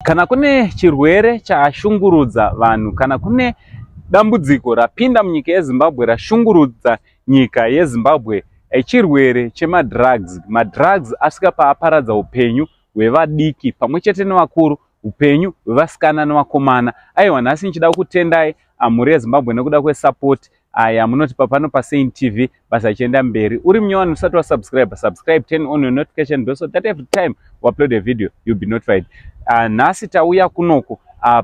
Kana kune chirwere chashungurudza vanhu, kana kune dambudziko rapinda munyika yeZimbabwe rashungurudza nyika yeZimbabwe, chirwere chemadrugs. Madrugs asvika paaparadza upenyu hwevadiki pamwe chete nevakuru, upenyu hwevasikana nevakomana. Aiwa, nhasi ndichida kutendai mhuri yeZimbabwe nekuda kwesupport yamunotipa pano paSaint TV, basa ichienda mberi. Uri munyowani usati wasubscribe, subscribe, turn on your notification bell so that every time we upload a video you'll be notified. Nhasi tauya kunoku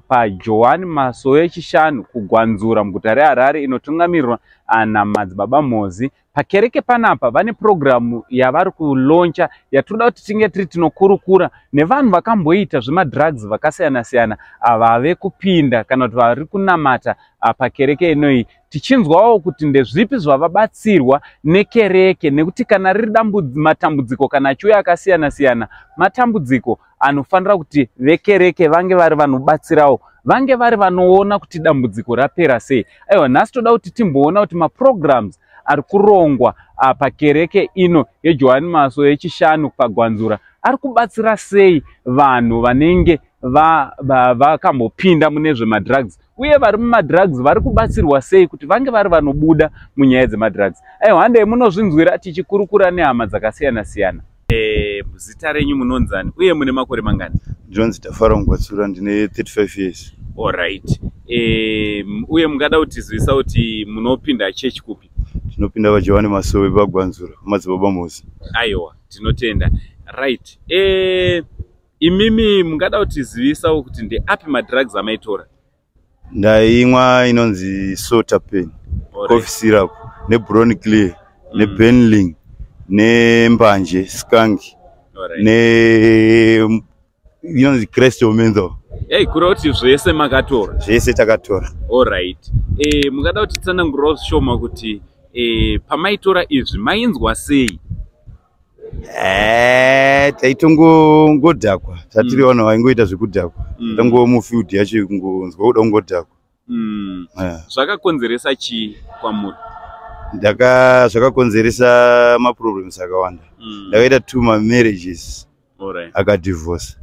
paJohani Masowe Echishanu kuGwanzura muguta reHarare, inotungamirirwa naMadzibaba Mozi. Pakereke panapa vane purogiramu yavari kulauncha yatinoda kuti tinge tiri tinokurukura nevanhu vakamboita zvemadrugs vakasiyana siyana, vave kupinda kana kuti vari kunamata pakereke inoyi, tichinzwawo kuti ndezvipi zvavabatsirwa nekereke, nekuti kana riri matambudziko kana achiuya akasiyana siyana, matambudziko anofanira kuti vekereke vange vari vanobatsirawo, vange vari vanoona kuti dambudziko rapera sei. Aiwa, nhasi toda kuti timboona kuti maprograms ari kurongwa pakereke ino yeJohani Masowe Yechishanu paGwanzura ari kubatsira sei vanhu vanenge vakambopinda mune zvemadrugs, uye vari mumadrugs vari kubatsirwa sei kuti vange vari vanobuda munyaya dzemadrugs. Aiwa, handei munozvinzwira tichikurukura nehama dzakasiyana siyana. Zita renyu munonzani uye mune makore mangani? Ndinonzi Tafara Mugwatsura, ndine 35 years. Alright, uye mungada kutizivisa kuti munopinda chechi kupi? Tinopinda vaJohani Masowe paGwanzura, Madzibaba Mozi. Aiwa, tinotenda. Right, imimi mungada kutizivisawo kuti ndeapi madrugs amaitora? Ndaimwa inonzi Sotapen cough syrup, neBroncleer, neBenling, nembanje, skunk, ne inonzi crystal menthol. Ei, kureva kuti zvese makatora? Zvese takatora. Alright, mungada kuti tsanangurirawo zvishoma kuti pamaitora izvi mainzwa sei? Taitongodhakwa, tatiri vanhu vaingoita zvekudhakwa. Tangova mufield yacho, kungonzwa kuda kungodhakwa. Zvakakonzeresa chii kwamuri? Zvakakonzeresa maproblems akawanda. Ndakaita two mamarriages akadivorce.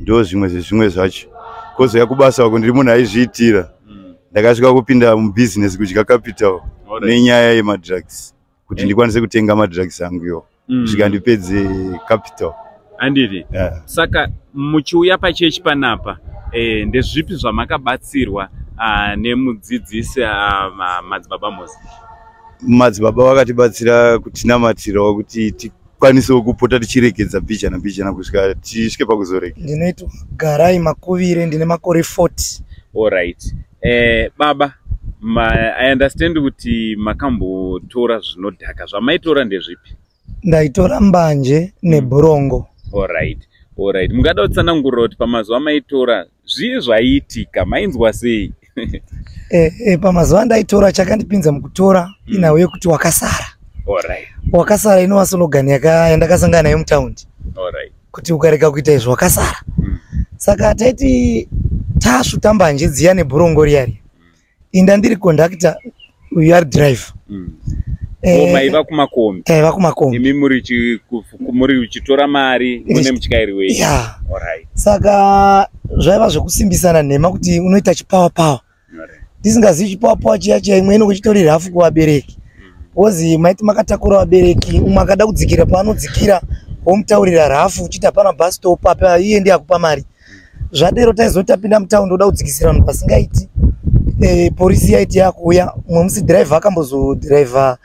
Ndo zvimwe zvezvimwe zvacho. Kozouya kubasa uko, ndiri munhu aizviitira. Ndakasvika kupinda mubusiness, kudya capital nenyaya yemadrugs, kuti ndikwanise kutenga madrugs angu iwo, kusvika ndipedze capital. Handiti? Yeah. Saka muchiuya pachechi panapa, ndezvipi zvamakabatsirwa nemudzidzisi Madzibaba Mozi? Madzibaba vakatibatsira kutinamatirawo kuti tikwanisewo kupota tichiregedza mbijana mbijana kusvika tisvike pakuzoregedza. Ndinoitwa Garai Makuvire, ndine makore 40. Alright, baba, I understand kuti makambotora zvinodhaka. Zvamaitora ndezvipi? Ndaitora mbanje nebhurongo. Alright, mungada kutsanangurira kuti pamazuva maitora zvii zvaiitika, mainzwa sei? Pamazuva andaitora, chakandipinza mukutora inhau yekuti wakasara. Wakasara inova slogan yandakasangana nayo mutaundi, kuti ukarega kuita izvi wakasara. Saka taiti tasvuta mbanje dziya nebhurongo riya riya, inda ndiri kondakta, uyu ari driver. Oh, maiva kumakombi? Taiva kumakombi. Imi muri uchitora mari, mune mutyairi wenyu? Ya. Saka zvaiva zvekusimbisana nhema kuti unoita chipower power, ndisingazivi chipower power chiya chiya imwe inenge chitori rafu kuvabereki, because maiti makatakura vabereki, umwe akada kudzikira paanodzikira, womutaurira rafu uchiti hapana bus stop apa, iye ndiye akupa mari. Zvadero taizoti tapinda mutaundi, oda kudzikisira vanhu pasingaiti, porisi yaiti yakuuya. Umwe musi dhiraivha akambozodhiraivha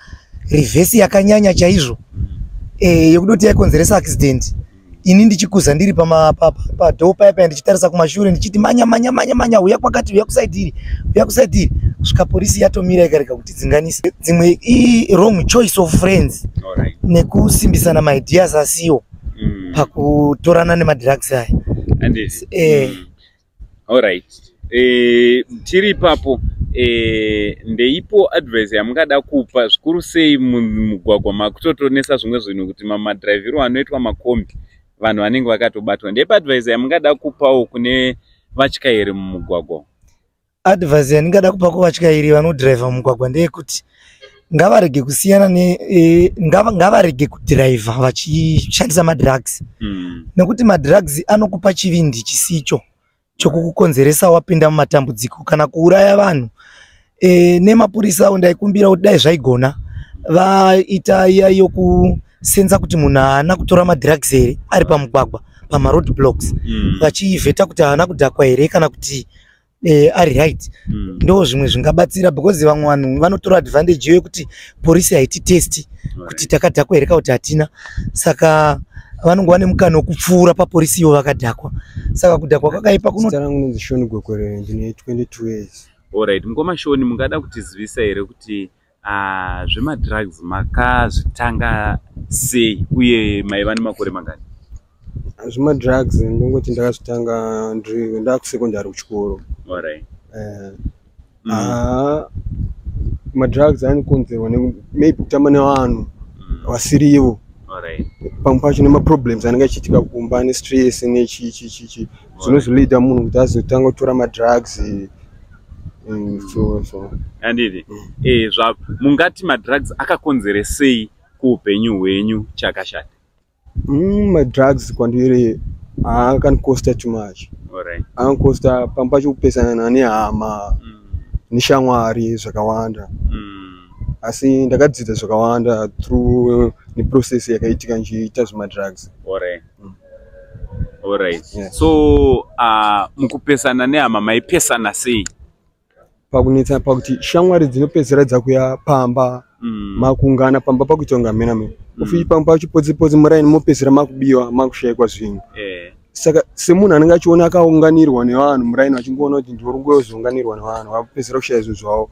reverse yakanyanya chaizvo, yekudoti yaikonzeresa accident, ini ndichikuza ndiri padoor paya paya, ndichitarisa kumashure ndichiti, "Manya, manya, manya, manya, uya kwakati, uya kuside iri, uya kuside iri," kusvika porisi yatomira ikarega kutidzinganisa. Dzimwe i wrong choice of friends nekusimbisana maideas asiwo pakutorana nemadrugs aya. Handiti? Eh. Alright, tiri ipapo, ndeipo advice yamungada kupa, zvikuru sei mumugwagwa makutotonesa zvimwe zvinhu, kuti mamadhiraivhiro anoitwa makombi, vanhu vanenge vakatobatwa? Ndeipo advice yamungada kupawo kune vatyairi mumugwagwa? Advice yandingada kupa kuvatyairi vanodhiraivha mumugwagwa ndeyekuti Ngavarege kusiyana ne ngavarege kudhiraivha vachishandisa madrugs, nekuti madrugs anokupa chivindi chisicho chokukukonzeresa wapinda mumatambudziko kana kuuraya vanhu. Nemapurisa ndaikumbira kuti dai zvaigona vaita iya yokusenza kuti munhu haana kutora madrugs here ari pamugwagwa, pamaroad blocks, vachivheta kuti haana kudhakwa here kana kuti ari right. Ndo zvimwe zvingabatsira, because vamwe vanhu vanotora advantage iyo yekuti polisi haiti testi kuti takadhakwa here kana kuti hatina, saka vanongova nemukana wekupfuura papolisi ivo vakadhakwa. Saka kudhakwa kwakaipa kuno. Zita rangu ndinonzi Shoni Gwekwere, ndine 22 years. Alright, mukoma Shoni, mungada kutizivisa here kuti zvemadrugs makazvitanga sei uye maiva nemakore mangani? Zvemadrugs ndongoti ndakazvitanga ndiri ndakusekondari kuchikoro. Madrugs anokonzerwa maybe kutamba nevanhu vasirivo, pamwe pacho nemaproblems anenge achiitika kumba, nestress, nechi chi chi chi, zvinozoleada munhu kuti azotanga kutora madrugs. So Handiti zva mungati madrugs akakonzeresei kuupenyu hwenyu chakashata? Madrugs kwandiri akandicosta too much. Ancosta pamwe pacho kupesana nehama, neshamwari, zvakawanda. Asi ndakadzidza zvakawanda through neprocess yakaitika ndichiita zvemadrugs. Alright. So mukupesana nehama maipesana sei? Pakunetsa pakuti shamwari dzinopedzisira dzakuya pamba, makuungana pamba pakuita kunge hamena mena. Ufi pamwe pacho potse potse muraini mopedzisira makubiwa, makushayikwa zvinhu. Saka semunhu anenge achiona akaunganirwa nevanhu muraini, vachingoona kuti ndiwo ngozounganirwa nevanhu, vapedzisira kushaya zvinhu zvavo,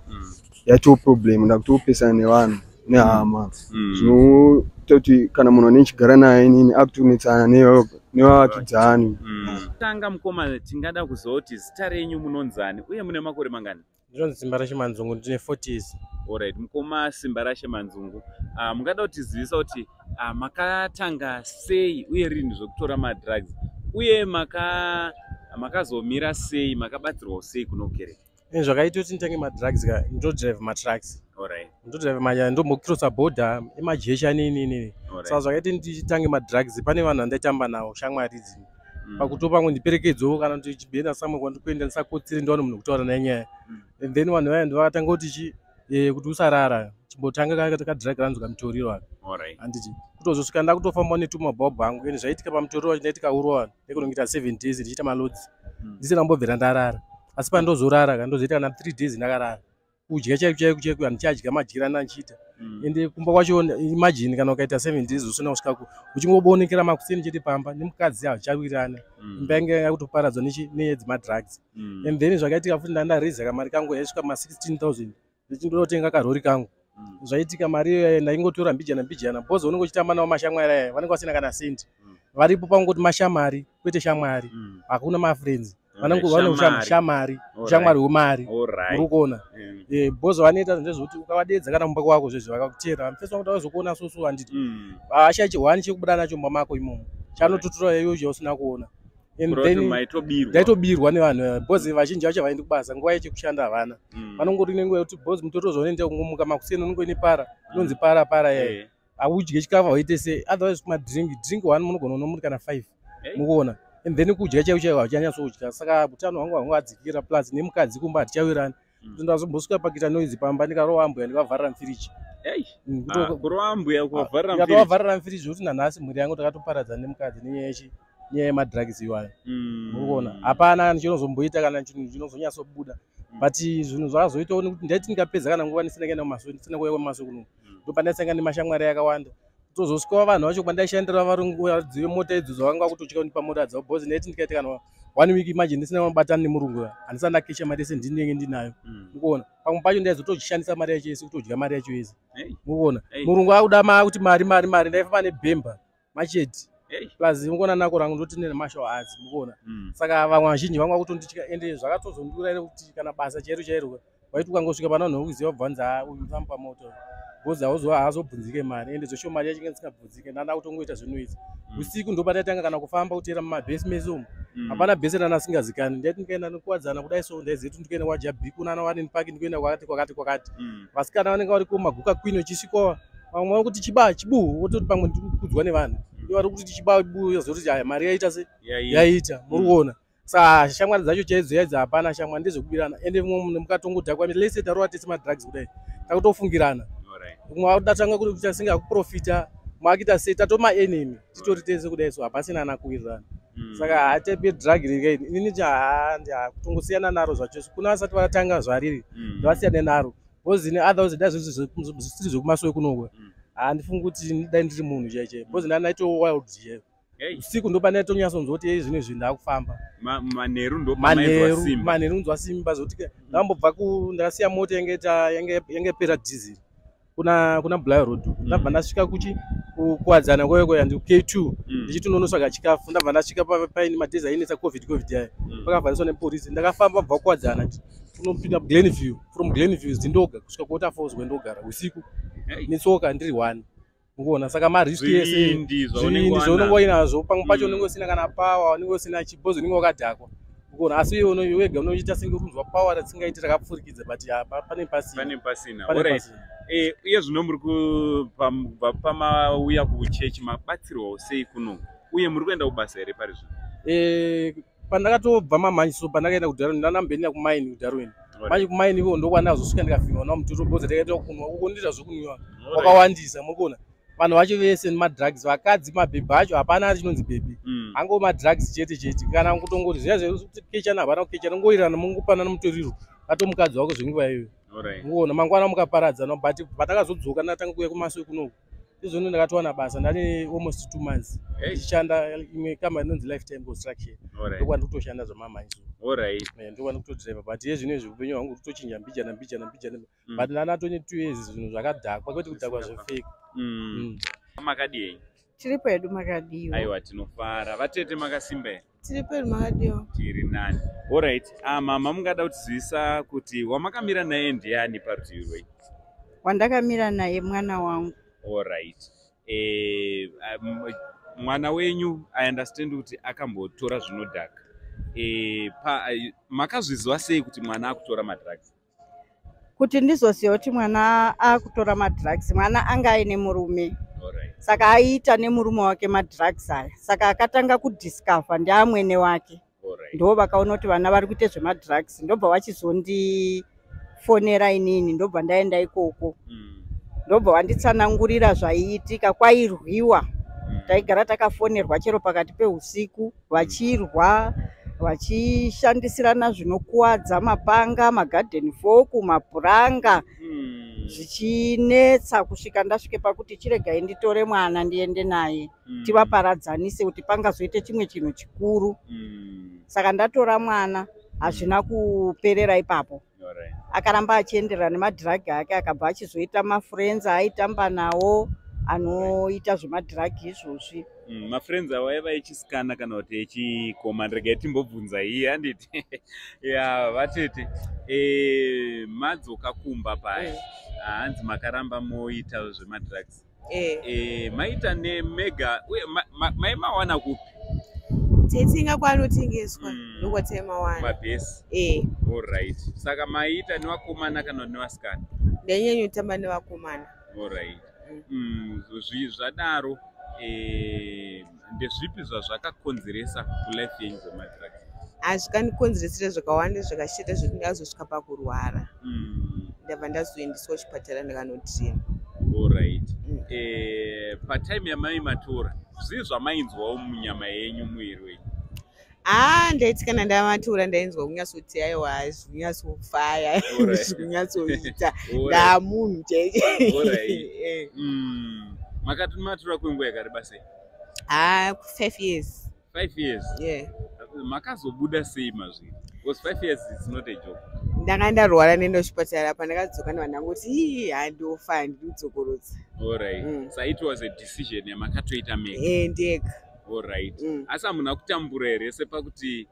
yatoo problem. Ndakutopesana nevanhu, nehama, zvinoita kuti kana munhu anenge achigara naye inini akutonetsana nevavakidzani. Tanga mukoma, tingada kuziva kuti zita renyu munonzani uye mune makore mangani? Ndinonzi Simba Rashe Manzungu, ndine 40 years. Alright, mukoma Simba Rashe Manzungu, mungada kutizivisa kuti makatanga sei uye rini zvekutora madrugs, uye makazomira sei, makabatsirwawo sei kuno kereke? Zvakaita kuti nditange madrugs ka, ndodrive matrucks. Ndodrive manya, ndombokirosa bhodha emajesha nini. Saka zvakaita ndichitange madrugs, pane vanhu vandaitamba navo, shamwari idzi, pakuti pamwe ndiperekedzewo kana kuti chibhenda samwe kwandikuenda, ndisakotsire, ndiwane munhu wekutaura naye nyaya. And then vanhu vaya ndovakatanga kuti chi kuti usarara, chimbotanga kadrug ranzi kamutoriro aka. Handiti kutozosvika ndakutofamba netumabhobho angu. Ende zvaitika pamutoriro wacho, ndaitika urowa ndaikunongoita 7 days ndichiita maloads ndisina kumbobvira ndarara. Asi pandozorara ka, ndozoita kana 3 days ndakarara. Kudya chaiko chaiko chaiko handichadya madyira andandichiita. Ende kumba kwacho, imagine kana ukaita 7 days usina kusvika, uchingobonekera makuseni chete pamba, nemukadzi hachichawirirana. Imba yange yakutoparadzwa nenyaya dzemadrugs. And then zvakaitika futi, ndandareza kamari kangu yaisvika ma16 000, ndichindotenga karori kangu. Zvaitika mari iyoyo ndaingotora mbijana mbijana, because unenge uchitamba navo mashamwari aya vanenge vasina kana sendi. Varipo pangoti mashamari kwete shamwari. Hakuna mafriends. Vanenge vane Shamari. shamari, ushamwari hwemari. Uri kuona? Because vanoita ndezvekuti ukavadedza kana mumba kwako zvezvo vakakutera mufesi wangu tavazokuona soso, handiti? Haashaya chihwani chekubuda nacho mumba mako imomo, chanototora iyoyo chausina kuona. And Kureva kuti then maitobirwa. Ndaitobirwa nevanhu ava, because vazhinji vacho havaendi kubasa, nguva yechekushanda havana. Vanongori nenguva yekuti, because mutoriro zvaunoenda kungomuka makuseni unenge uine para inonzi para para yaya. Haudye chikafu, hauite sei, otherwise kumadrink, drink one munogona kuno muri kana five. Mukuona? And then kudya chaiko chaiko hauchanyatsodya, saka utano hwangu hwanga hwadzikira, plus nemukadzi kumba hatichawirani. Ndazombosvika pakuita noise pamba, ndikarova ambuya, ndikavharira mufiriji. Hey. Ah, kurova mbuya, kuvavharira mufiriji? Ndikatovavharira mufiriji, zvekuti nanhasi mhuri yangu takatoparadzana nemukadzi nenyaya yechi nyaya yemadrugs iwayo. Mukuona, hapana chinozomboita kana chinhu chinozonyatsobuda. But zvinhu zvakazoitawo nekuti ndaiti ndikapedza kana nguva ndisina kuenda kumaso, ndisina kuuya kumaso kuno, ndopandaisangana nemashamwari akawanda. Kutozosvikawo vanhu vacho kwandaishandira, varungu varidzi vemota idzodzo vanga vakutotya kundipa mota dzavo, because ndaiti ndikaita kana one week, imagine, ndisina kubatana nemurungu, handisati ndakesha mari yese ndinenge ndinayo. Mukuona, pamwe pacho ndaizotoshandisa mari yacho yese, kutodya mari yacho yese. Mukuona? Murungu akuda kuti mari, mari, mari. Ndaifamba nebhemba macheti. Plus mukuona nako rangu ndoti ndine martial arts, mukuona? Saka vamwe vazhinji vanga vakutonditya. Ende zvakatozondiurayira kuti kana basa chairo chairo, waiti ukangosvika pana vanhu vekuziva, bvanzi, "Ha, uyu usamupa moto," because hauzobvunzike mari. Ende zvesho mari yacho inge isingabvunzike, ndanda kutongoita zvinoita. Usiku ndo pataitanga kana kufamba kuteera mumabhesi mese umu. Hapana bhesi rana asingazikani. Ndaiti ndikaenda nekuwadzana kudai so ndaiziva kuti ndikuenda kwaJabhiku nana Warren Park, ndikuenda kwakati kwakati kwakati. Vasikana vanenge vari kumaguka queen vachisvikawo, vamwe vari kuti chiba chibu, wototi pamwe ndiri kukudzwa nevanhu. Ivo vari kuti chiba chibu, yozoti aya mari yaita se yaita, muri kuona. Saka shamwari dzacho chaidzo yaidzi hapana shamwari, ndezvekubirana. Ende mumwe munhu mukatongodhakwa lese tarova tese madrugs kudai, takutofungirana. Umwe akudatanga kuita senge akuprofita, mumwe akuita sei, tatoma enemy titori tese kudai so hapasina ana kuwirirana. Saka hatepe drug riri inini kutongosiyana naro zvachose. Kuna vasati vatanga zvariri, ndovasiyane naro because ine otherwise dai zvisiri zvekumasowe kunokwe, handifungi kuti dai ndiri munhu chai chai, because ndanaito wild chaiyo. Usiku ndo pandaitonyasonzwa kuti ei zvino izvi ndakufamba. Manheru ndo manheru manheru unzwa simba zvokuti ndambobva ndakasiya mota yange yapera diesel kuna Bulawayo Road. Ndabva ndasvika kuchi kuwadzana kwayo ndi K2, ndichiti unonotsvaga chikafu. Ndabva ndasvika paine madhezi ainetsa COVID aya, pakavhariswa nepolisi. Ndakafamba kubva kuwadzana kunopinda Glenview, from Glenview zindoga kusvika kuWaterfalls kwendogara usiku netsoka ndiri one, ukuona. Saka marisk ese, Zvivindi zvivindi zvaunenge wainazvo, pamwe pacho unenge usina kana power, unenge usina chibozi, unenge wakadhakwa, ukuona. Asi iwe wega unoita senge uri kunzwa power risingaiti rakapfurikidza, but apa pane pasina. Pane pasina. Pane Alright. pasina. Uye zvino muri kubva pamauya kuchechi, mabatsirwawo sei kuno, uye muri kuenda kubasa here pari zvino? Pandakatobva mamhanyiso, pandakaenda kuDarwin, ndanamboenda kumaini kuDarwin. Manje kumaini iko ndokwandazosvika ndikavhimwa namutoro, because takaita kunwa uko, ndita zvokunwiwa kwakawandisa, muri kuona. Vanhu vacho vese nemadrugs, vakadzi, mabhebhi acho hapana chinonzi bhebhi, ango madrugs chete chete. Kana kutongoti zviya zvekuti kechana, hapana kukechana, ngowirirana, mungopanana mutoriro, ato mukadzi wako zvenguva iyoyo, mukuona mangwana mukaparadzana. But patakazodzoka, ndatanga kuuya kumasowe kunoku izvoni, ndakatowana basa. Ndane almost 2 months ndichishanda imwe kambani inonzi Lifetime Construction. Ndokwandi kutoshanda zvamamhanyiso, ndokwandi kutodhiraivha. But iye zvino izvi upenyu hwangu kutochinja mbijana mbijana mbijana, but ndanatone 2 years zvinhu zvakadhakwa, kwete kudhakwa zvefake. Makadii? Tiri pedu, makadiwa? Aiwa, tinofara. Vatete, makasimba here? Tiri pedu, makadiwa? Tiri nani. Alright, mama, mungada kutizivisa kuti wamakamira naye ndiani parutivi rwenyu? Wandakamira naye mwana wangu. Alright, mwana wenyu, I understand kuti akambotora zvinodhaka. Makazviziva sei kuti mwana akutora madrugs? Kuti ndizoziva kuti mwana akutora madrugs, mwana anga aine murume. Saka aiita nemurume wake madrugs aya. Saka akatanga kudiscover ndeamwene wake. Ndo vakaona kuti vana vari kuita zvemadrugs, ndobva vachizondifonera inini, ndobva ndaenda ikoko. Ndobva vanditsanangurira zvaiitika. Kwairwiwa, taigara takafonerwa chero pakati peusiku, vachirwa, vachishandisirana zvinokuwadza, mapanga, magarden fork, mapuranga, zvichinetsa kusvika ndasvike pakuti chiregai nditore mwana ndiende naye, tivaparadzanise kuti pangazoite chimwe chinhu chikuru. Saka ndatora mwana, hazvina kuperera ipapo. Akaramba achienderera nemadhiragi ake, akabva achizoita mafriends aaitamba nawo anoita zvemadhiragi izvozvi. Mafriends avo aiva echisikana kana kuti echikoma? Regai timbobvunza iye, handiti? Ya, vatete, madzoka kumba paya, hanzi makaramba moita zvemadrugs. Maita nemega uye maimawana kupi? Taitenga kwaanotengeswa, ndokwataimawana. Mabhesi? Alright, saka maita nevakomana kana kuti nevasikana? Ndainyanyotamba nevakomana. Alright. Zvadaro, ndezvipi zvazvakakonzeresa kulife yenyu zvemadrugs? Hazvikandikonzeresera zvakawanda zvakashata, zvekuti ndakazosvika pakurwara. Ndabva ndazoendeswa kuchipatara, ndikanotraina. Alright. Patime yamaimatora, zvii zvamainzwawo munyama yenyu, muviri wenyu? Haa, ndaiti kana ndamatora ndainzwa kunyatsoti aiwa, zvikunyatsofaya, zvikunyatsoita, ndamunhu chaiche. Makati matora kwenguva yakareba sei? Haa, 5 years. 5 years? Yeah. Makazobuda sei mazviri? Because 5 years is not a joke. Ndanga ndarwara, nenda kuchipatara. Pandakadzoka ndabva ndangoti ii, handofa, handidi kudzokorodza. Alright. So it was a decision yamakatoita mega? Eh, ndega. Alright. Asi hamuna kutambura here, sepakuti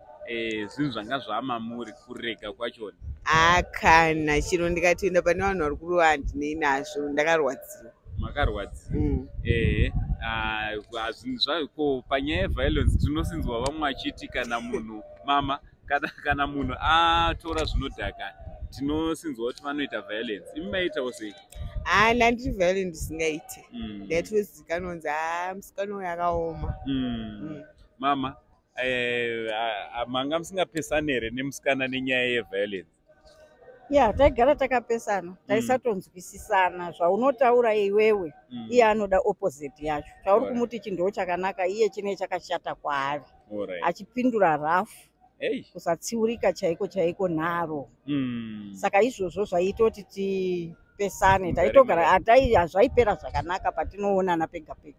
zvinhu zvanga zvamamuri, kurega kwachona? Akana chiro, ndikatoenda pane vanhu vari kurova, handinei nazvo, ndakarwadziwa. Makarwadziwa? Mm. Ehe. Ko panyaya yeviolence tinosinzwa vamwe vachiti kana munhu mama kana munhu atora zvinodhaka tinosinzwa kuti vanoita violence. Imi maitawo sei? Haa, ndiri violent ndisingaiti. Ndaitozikanwa kunzi haa, musikana uyu akaoma. Mama, manga musingapesani here nemusikana nenyaya yeviolence? Ya, taigara takapesana, taisatonzwisisana. Zvaunotaura iwewe, iye anoda opposite yacho. Chauri kumuti ichi ndo chakanaka, iye chine chakashata kwaari, achipindura rafu, kusatsiurika chaiko chaiko, nharo. Saka izvozvo zvaita kuti tipesane. Taitogara hatai, hazvaipera zvakanaka patinoonana pega pega.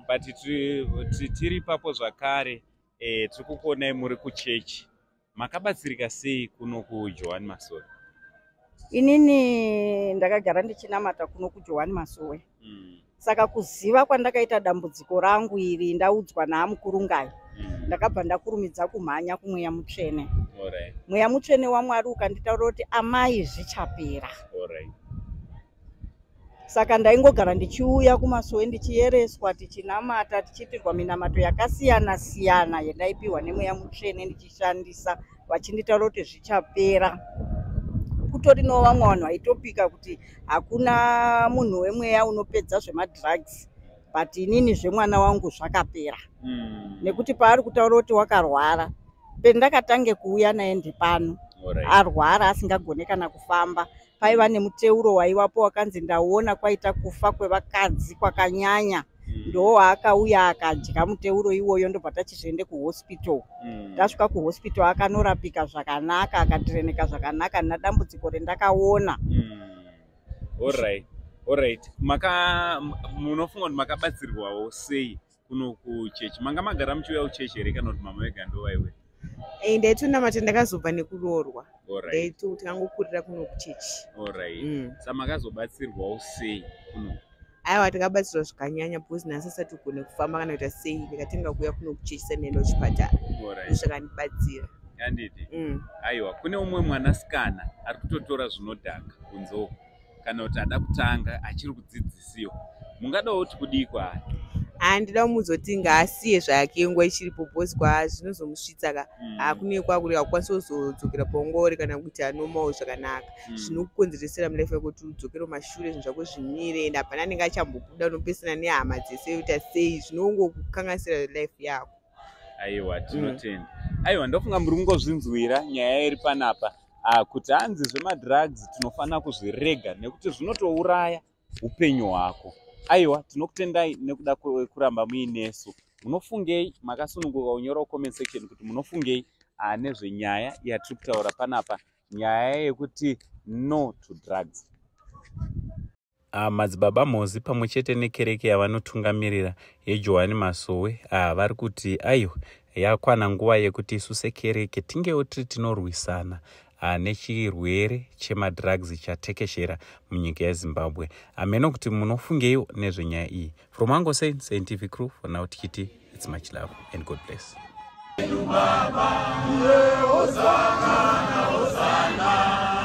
But tiri ipapo zvakare, tiri kukuonai muri kuchechi. Makabatsirika sei kuno kuJohani Masowe? Inini ndakagara ndichinamata kuno kuJohani Masowe. Saka kuziva kwandakaita dambudziko rangu iri, ndaudzwa naamukurungai, ndakabva ndakurumidza kumhanya kuMweya Mutsvene. Mweya Mutsvene waMwari ukanditaura kuti, "Amai, zvichapera." Saka ndaingogara ndichiuya kumasowe, ndichiyereswa, tichinamata, tichiitirwa minamato yakasiyana siyana yandaipiwa neMweya Mutsvene ndichishandisa, vachinditaura kuti zvichapera. Kutori nevamwe vanhu vaitopika kuti hakuna munhu wemweya unopedza zvemadrugs, but inini zvemwana wangu zvakapera, nekuti paari kutaura kuti wakarwara, pendakatange kuuya naye ndepano arwara asingagone kana kufamba. Paiva nemuteuro waivapo wakanzi ndaona kwaita kufa kwevakadzi kwakanyanya. Ndo waakauya akadya muteuro iwoyo, ndobva tachizoende kuhospital. Tasvika kuhospital, akanorapika zvakanaka, akadhireneka zvakanaka nadambudziko rendakaona. Alright, maka munofunga kuti makabatsirwawo sei kuno kuchechi? Manga magara muchiuya kuchechi here, kana kuti mama vega ndo vaiwe? Ndaitonamata, ndakazobva nekuroorwa. Ndaito takangokurira kuno kuchechi. Sa makazobatsirwawo sei kuno? Aiwa, takabatsirwa zvakanyanya, because nhasi asati kugone kufamba kana kuita sei, ndikatenga kuuya kuno kuchechi sandienda kuchipatara. Ndozvakandibatsira. Anditi? Aiwa, kune umwe mwanasikana ari kutotora zvinodhaka kunze uko, kana kuti ada kutanga, achiri kudzidzisiwa, mungadawo kuti kudii kwaari? Handida kumuudza kuti ngaasiye zvake nguva ichiripo, because kwa zvinozomusvitsa ka, hakune kwakuri hakukwanisi kuzodzokera paunga kana kuita normal zvakanaka. Zvinokukonzeresera mulife yako kuti udzokere mumashure, zvinhu zvako zvimire, ende hapana anenge achambobuda, unopesana nehama dzese, uita sei, zvinongokukanganisira life yako. Aiwa, tinotenda. Aiwa, ndofunga muri kungozvinzwira nyaya iri panapa, kuti hanzi zvemadrugs tinofanira kuzvirega nekuti zvinotouraya upenyu hwako. Aiwa, tinokutendai nekuda kwekuramba muinesu. Munofungei? Makasununguka kunyora comment section kuti munofungei nezvenyaya yatiri kutaura panapa, nyaya yekuti no to drugs. Madzibaba Mhozi pamwe chete nekereke yavanotungamirira yeJohani Masowe vari kuti aiwa, yakwana nguva yekuti isu sekereke tingewo tiri tinorwisana nechirwere chemadrugs chatekeshera munyika yeZimbabwe. Hameno kuti munofungeiwo nezvenyaya iyi. From Ango Sain Scientific Crew, for now tichiti it's much love and God bless. Baba, Hosanna, Hosanna.